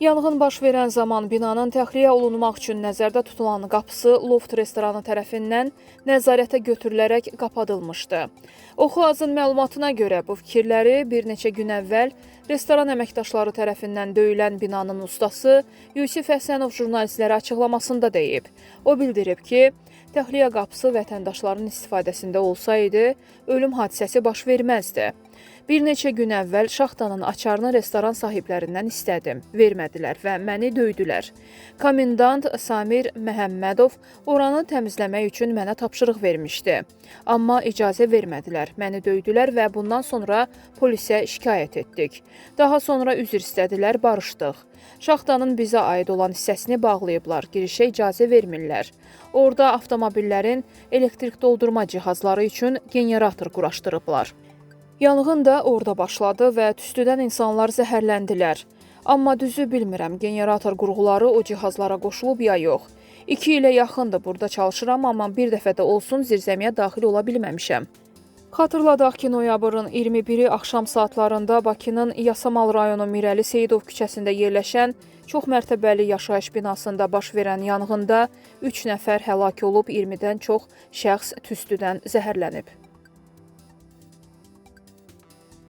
Yanğın baş verən zaman binanın təxliyə olunmaq üçün nəzərdə tutulan qapısı Loft restoranı tərəfindən nəzarətə götürülərək qapadılmışdı. Oxuazın məlumatına görə bu fikirləri bir neçə gün əvvəl restoran əməkdaşları tərəfindən döyülən binanın ustası Yusif Həsənov jurnalistlərə açıqlamasında deyib. O bildirib ki, təxliyə qapısı vətəndaşların istifadəsində olsaydı, ölüm hadisəsi baş verməzdi. Bir neçə gün əvvəl şaxtanın açarını restoran sahiblərindən istədim. Vermədilər və məni döydülər. Komendant Samir Məhəmmədov oranı təmizləmək üçün mənə tapşırıq vermişdi. Amma icazə vermədilər. Məni döydülər və bundan sonra polisə şikayət etdik. Daha sonra üzr istədilər, barışdıq. Şaxtanın bizə aid olan hissəsini bağlayıblar, girişə icazə vermirlər. Orada avtomobillərin elektrik doldurma cihazları üçün generator quraşdırıblar. Yanğın da orada başladı və tüstüdən insanlar zəhərləndilər. Amma düzü bilmirəm, generator qurğuları o cihazlara qoşulub ya yox. 2 ilə yaxındır burada çalışıram, amma bir dəfə də olsun zirzəmiyə daxil ola bilməmişəm. Xatırladaq ki, noyabrın 21-i axşam saatlarında Bakının Yasamal rayonu Mirəli Seyidov küçəsində yerləşən çox mərtəbəli yaşayış binasında baş verən yanğında 3 nəfər həlak olub, 20-dən çox şəxs tüstüdən zəhərlənib.